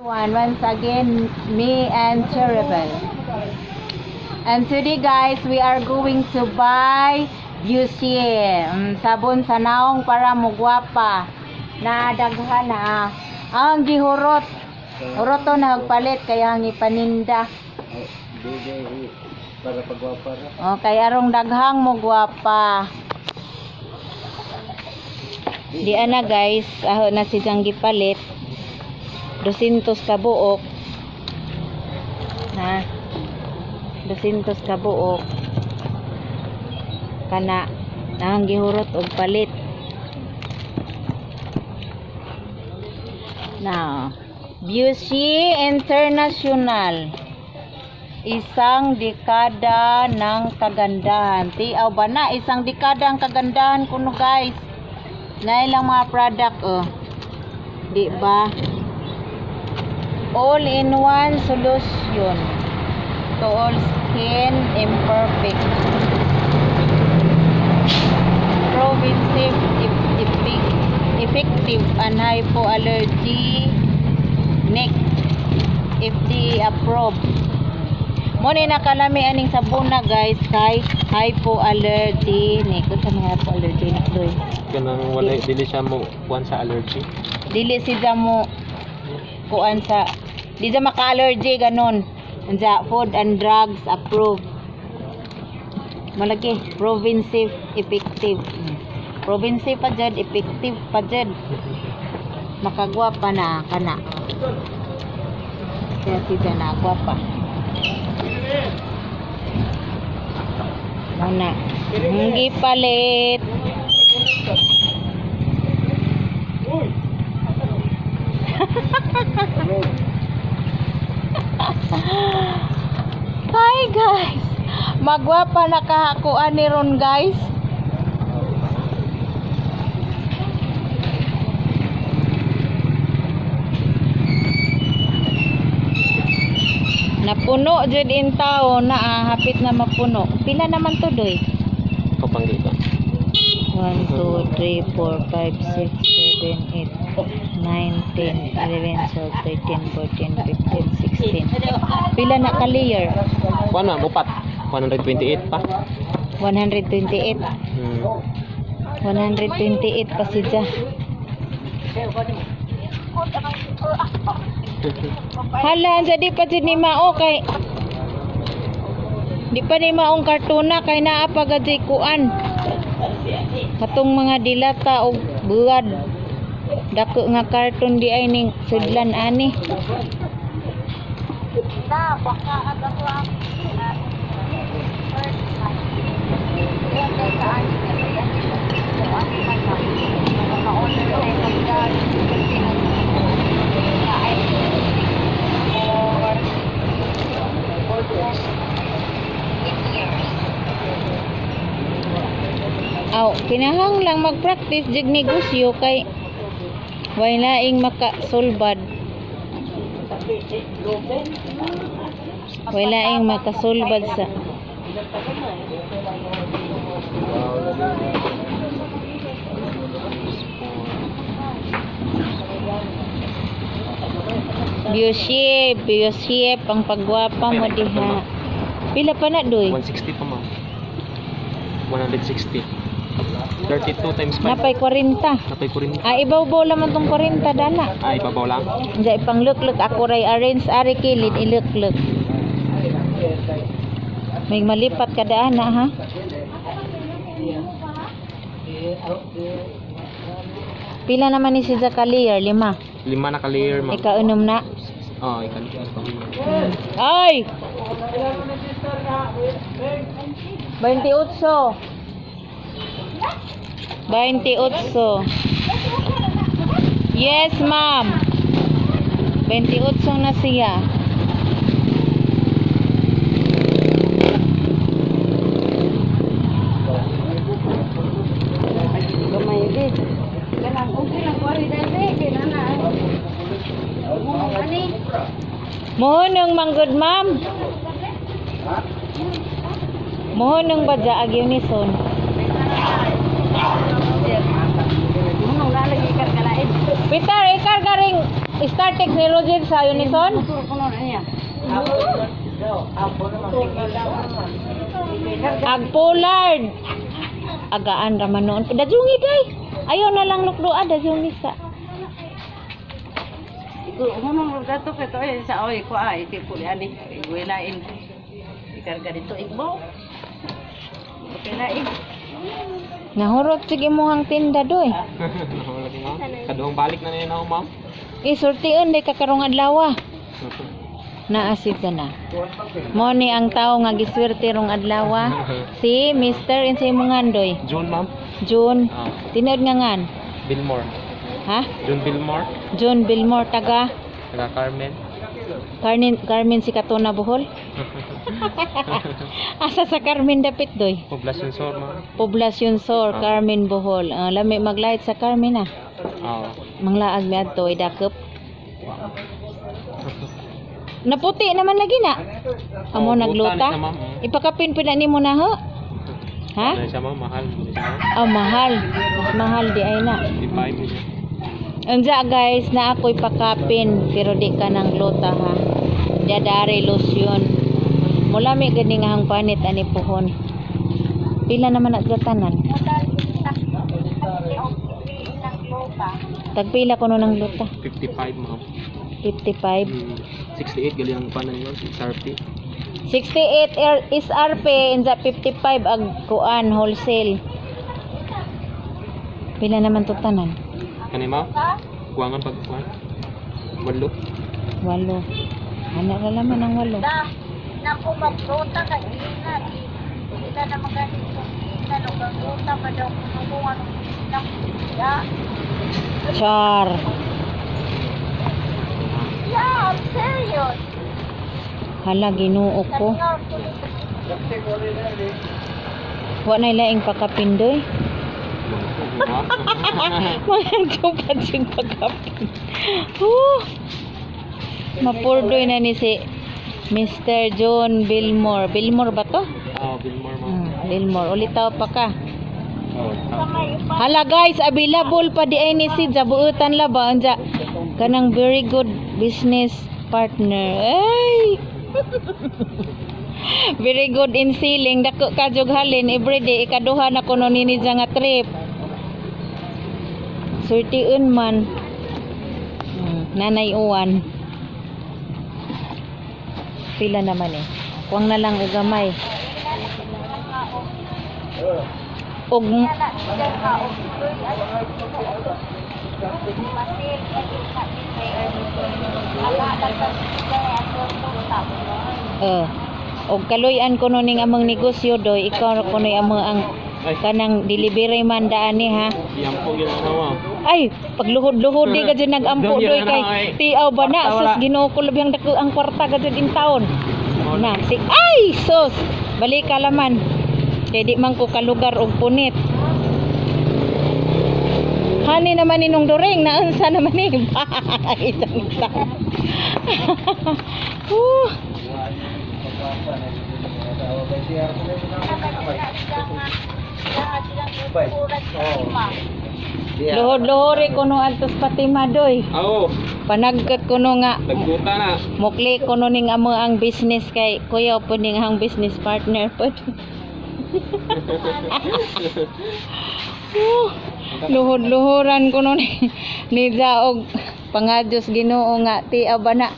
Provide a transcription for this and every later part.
One once again, me and Cherubel. And today, guys, we are going to buy Beauty. Sabon sa naong para mugwapa. Na daghan na. Ang gihurot. Hurot to nagpalit kaya ang ipaninda. Di para pagwapa ra. Okay, arong daghang mugwapa. Di ana, guys, aho na si siyang gipalit. 200 ka buok. Ha? 200 ka buok. Kana nang gihurot og palit. Now, Beauty International. Isang dekada ng kagandahan. Tiaw ba na? Isang dekada ang kagandahan kuno, guys. Na ilang mga product, oh. Di ba? All in one solution to all skin imperfect. Proven safe, effective and hypoallergenic. FDA approved. Mo ni nakalami aning sabuna, guys, kay hypoallergenic. Unsa may hypoallergenic, doy? Kanang wala, dili siya mo kuan sa allergy. Dili siya mo kuan sa, di siya maka-allergy ganon. Unsa, Food and Drugs approved. Malaki proven safe, effective. Proven safe pa jud, effective pa jud. Makagwapa na kana. Kaya siya na gwapa. Muna. Hindi palit. Hi, guys. Magwapa na kahakuan ni ron, guys. Napuno jud in tao na ah, hapit na mapuno. Pila naman to, doy? Kapanggitan. 1, 2, 3, 4, 5, 6, 7, 8, 9, 10, 11, 12, 13, 14, 15, 16. Pila na ka layer? Kuan na upat. 128 pa. 128. 128 pa siya. Hala, jadi pa jud ni mao kay di pa ni maong kartona kay naa pa gadi kuan. Katong mga dilata og buwad. Dako nga karton di ay ning sudlan ani. Na baka ag ako ang first sa ani maka-order tayo for almost 8 years. Aw, kinahanglang mag-practice jig negosyo kay way laing makasulbad. Way laing makasulbad sa Beauty, beauty, pang pagwapa mo diha. Pila pa na, doy? 160 pa, ma'am. 160. 32 times 5. Napay 40. Napay 40. Ah, ibaw-baw laman tong 40 dana. Ay, ibabaw lang. Diya ipang lukluk ako ray arrange ari kilid ilukluk. May malipat ka daan na ha. Pila naman ni si Zachariah? Lima. Lima na ka-layer, ma'am. Ikaw unom na. Oh, ikaw. Ay! 28. 28. Yes, ma'am. 28 na siya. Gamay di. Kanang okay lang ko rin dai kay nana. Ani. Mohonong manggod, ma'am. Mohonong badya ag unison. Peter, ikar garing. StarTex ni Roger sa Unison? Ag Pollard. Agaan raman noon. Dajungi day. Ayaw na lang lukdoa dajungi sa. Hunong dato kay to eh, sa oy ko ay ti puli ani wilain. Ikarga dito igbo. Okay na eh. Nahurot sige mo ang tinda doy. Wala di, ma'am. Kaduhang balik na niya na ako, ma'am. Eh, sortion day kakarong adlaw. Naasid ka na. Mo ni ang tao nga giswerte rong adlaw. Si Mr. Insay mo ngandoy. June, ma'am. June. Ah, Tinood nga ngan. Billmore. Ha? June Billmore. June Bilmore taga Taga Carmen. Carmen Carmen si Katona Bohol. Asa sa Carmen dapit doy? Poblacion Sur, ma'am. Poblacion Sor, Carmen Bohol. Ah, lami maglait sa Carmen ah. Oo. Manglaag mi adto ay dakop. Naputi naman lagi na. Amo Oh, nagluta. buta ni siya, ma'am. Mm. Ipakapin pud na nimo na ho. Ha? Ano siya, ma'am? Mahal. Ano siya, ma'am? Oh, mahal. Mas mahal di ay na. 55 niya. Unja guys, na ako'y pakapin pero di ka nang luta ha. Dadari lotion. Mulami gani nga ang panit ani puhon. Pila naman at sa tanan? Tagpila kuno ng luta? 55, ma'am. 55. 68 gali ang panan yun. SRP. 68 SRP inza 55 ag kuan wholesale. Pila naman to tanan? Kani, ma'am? Kuwangan pag kuwan. Walo. Walo. Ana ra laman ang walo. Nako magluta ka ina. Ina na maganito. Ina no gagluta pa daw kuno kung anong ya. Char. Yeah, I'm serious. Hala Ginoo ko. Wa nay laing pakapindoy. Mga tupad sing pakapin. Oh. Mapurdoy na ni si Mr. John Bilmore. Bilmore ba to? Oo, Billmore, ma'am. Bilmore. Ulitaw pa ka. Oo. Hala guys, available pa di ay ni si Jabuutan la ba unja kanang very good business partner. Ay. Very good in selling dako ka jug halin everyday ikaduha na kuno nini dya nga trip. Surtion man. Nanay uwan. Pila naman eh. Kuwang na lang og gamay. Og Oh. Og kaluy-an kuno ning among negosyo doy, ikaw ra kuno'y among ang Ay, kanang delivery man daan ni ha. iyampo yun na, ma'am. Ay, pagluhod-luhod di ka dyan nagampo doy kay tiaw ba na sus Ginoo ko labihang dako ang kwarta ka dyan in taon. Na, si ay sus, balik ka laman. Kay di man ko kalugar og punit. Hani naman ninong during, naunsa naman ni isang taon. Whew. Luhod-luhori kuno adtos Fatima doy. Oo, Panagkat kuno nga nagkuta na. mukli kuno ning amo ang business kay kuya po ning ang business partner po. Luhod-luhuran kuno ni Jaog pangadyos Ginoo nga ti na.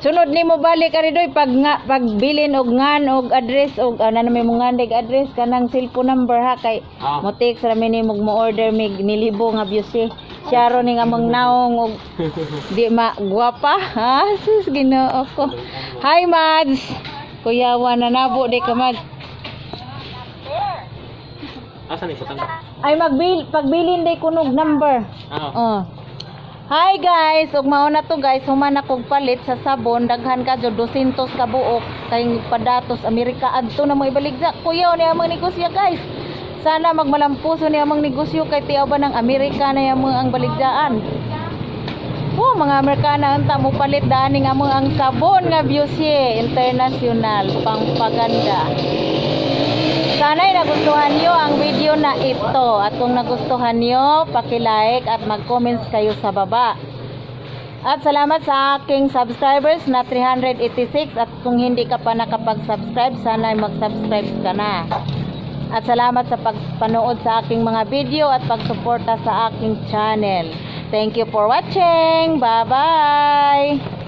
Sunod nimo balik ari doy pag nga pagbilin og ngan og address og ano na may mo ngan dig address kanang cellphone number ha kay mo text ra mi nimo mo order mig nilibo nga beauty. Siya ro ni nga among naong og di ma gwapa ha sus Ginoo ko. Hi Mads. Kuyawa na nabo di ka Mads. Asan ni putang? Ay magbil pagbilin day kunog number. Ah. Oh. Hi guys, ug mao na to guys, human akong palit sa sabon, daghan ka jud 200 ka buok kay padatos Amerika adto na mo ibaligya. Kuyaw ni among negosyo guys. Sana magmalampuso ni among negosyo kay tiyaw ba ng Amerika na among ang baligyaan. Oh, mga Amerikana unta mo palit daaning among ang sabon nga Beauty International pangpaganda. Sana'y nagustuhan nyo ang video na ito. At kung nagustuhan nyo, paki-like at mag-comments kayo sa baba. At salamat sa aking subscribers na 386, at kung hindi ka pa nakapag-subscribe, sana ay mag-subscribe ka na. At salamat sa pagpanood sa aking mga video at pagsuporta sa aking channel. Thank you for watching. Bye-bye!